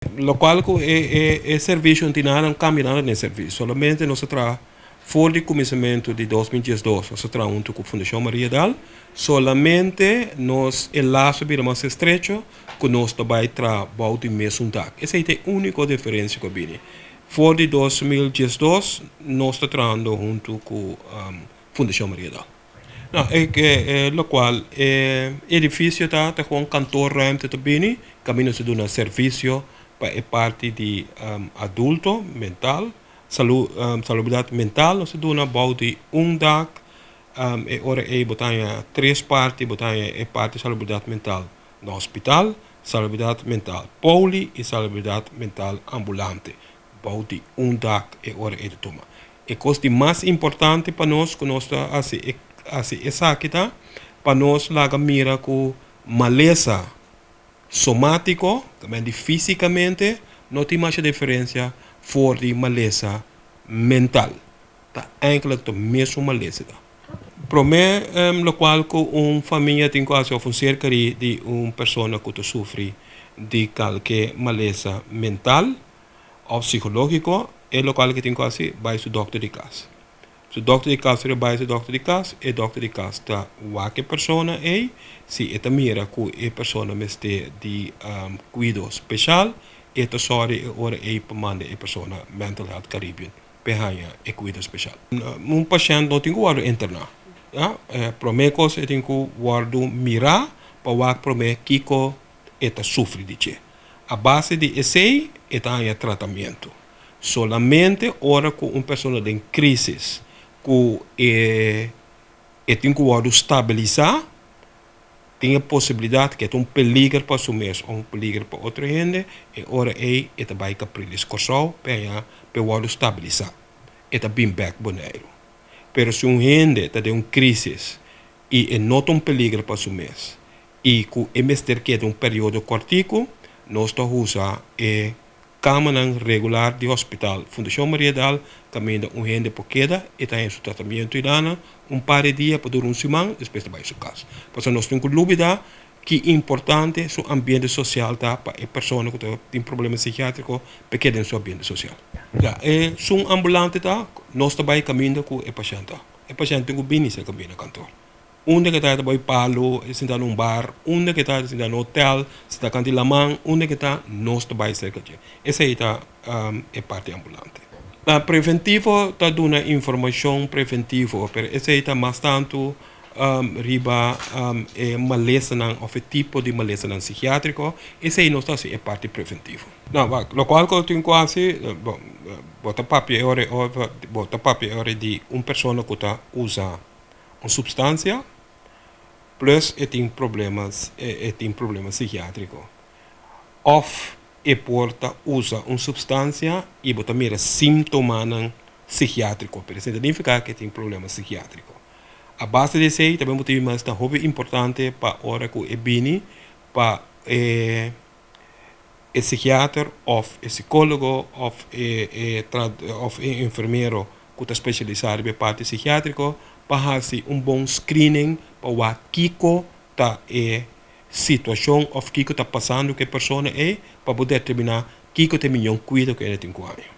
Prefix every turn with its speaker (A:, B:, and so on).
A: Lokual ku e servisio no tin nada, no kambia nada den e servisio. Solamente nos a traha for di kuminsamentu di 2012, nos a traha huntu ku Fundashon Maria Dal. Solamente nos e laso a bira mas estrecho ku nos ta bai traha bou di mesun dak. Esei ta e úniko diferensia ku a bini. For di 2012 nos ta trahando huntu ku Fundashon Maria Dal. No, e lokual e edifisio ta ta kon kantoorruimte ta bini, kaminda nos ta duna servisio pa e parti di adulto mental, salu salubridat mental nos ta duna bou di un dak. E ora ei bo ta haña tres parti, bo ta haña e parti salubridat mental na hospital, salubridat mental poli i salubridat mental ambulante bou di un dak e ora ei ta tuma. E kos di mas importante pa nos ku nos ta hasi e hasi esaki ta pa nos laga mira ku malesa somátiko, tamen di físikamente, no tin masha diferensia for di malesa mental. Ta enkele ta mesun malesa ta. Promé lokual ku un famia tin ku hasi òf un ser kerí di un persona ku ta sufri di kalke malesa mental òf psikológiko, e lokual ke tin ku hasi, bai su dòkter di kas. Su dòkter di kas ora e bai su dòkter di kas, e dòkter di kas ta wak e persona ei, si e ta mira ku e persona mester di kuido speshal, e ta sòri e ora ei pa manda e persona Mental Health Caribbean pa e haña e kuido speshal. Un pashènt no tin ku wòrdu interná, ya. Promé kos e tin ku wòrdu mirá pa wak promé kiko e ta sufri di dje. A base di esei e ta haña tratamentu. Solamente ora ku un persona den krísis ku e e tin ku wòrdu stabilisá, tin e posibilidat ku e ta un peliger pa su mes òf un peliger pa otro hende, e ora ei e ta bai Capriles Kòrsou pa e haña pa e wòrdu stabilisá. E ta bin bèk Boneiru. Pero si un hende ta den un krísis i e no ta un peliger pa su mes i ku e mester keda un periodo kòrtiku, nos ta usa e kamanan regular di hospital Fundashon Mariadal kaminda un hende por keda, e ta haña su tratamiento i dana un par di dia pa dura un siman, despues ta bai su kas. Pasobra nos tin ku lubida ki importante su ambiente sosial ta pa e persona ku ta tin problema sikiatriko pa e keda den su ambiente sosial. Ya, e sun ambulante ta, nos ta bai kaminda ku e pashènt ta. E pashènt tin ku bini serka bini na kantor. Unda ke ta ta bai palu, e sinta na un bar, unda ke ta ta sinta na hotel, sinta kanti laman, unda ke ta nos ta bai serka dje. Esei ta e parti ambulante. Preventivo ta duna informashon preventivo, pero esei ta mas tantu riba e malesanan òf e tipo di malesanan sikiatriko, esei nos ta hasi e parti preventivo. No, wak, lokual ku tin ku hasi, bon, bo ta papia e ora, bo ta papia e ora di un persona ku ta usa un supstansia plus e tin problema e tin problema sikiatriko òf e por ta usa un supstansia i bo ta mira síntomanan sikiatriko pero esei ta nifiká ku e tin problema sikiatriko. A base di esei tambe bo tin mas ta hopi importante pa ora ku e bini pa e e sikiater òf e sikólogo òf e e òf e enfermero ku ta spesialisá riba e parti sikiátriko pa hasi un bon screening pa wak kiko ta e situashon òf kiko ta pasando ku e persona ei pa bo determiná kiko ta e miñon kuido ku e tin ku haña.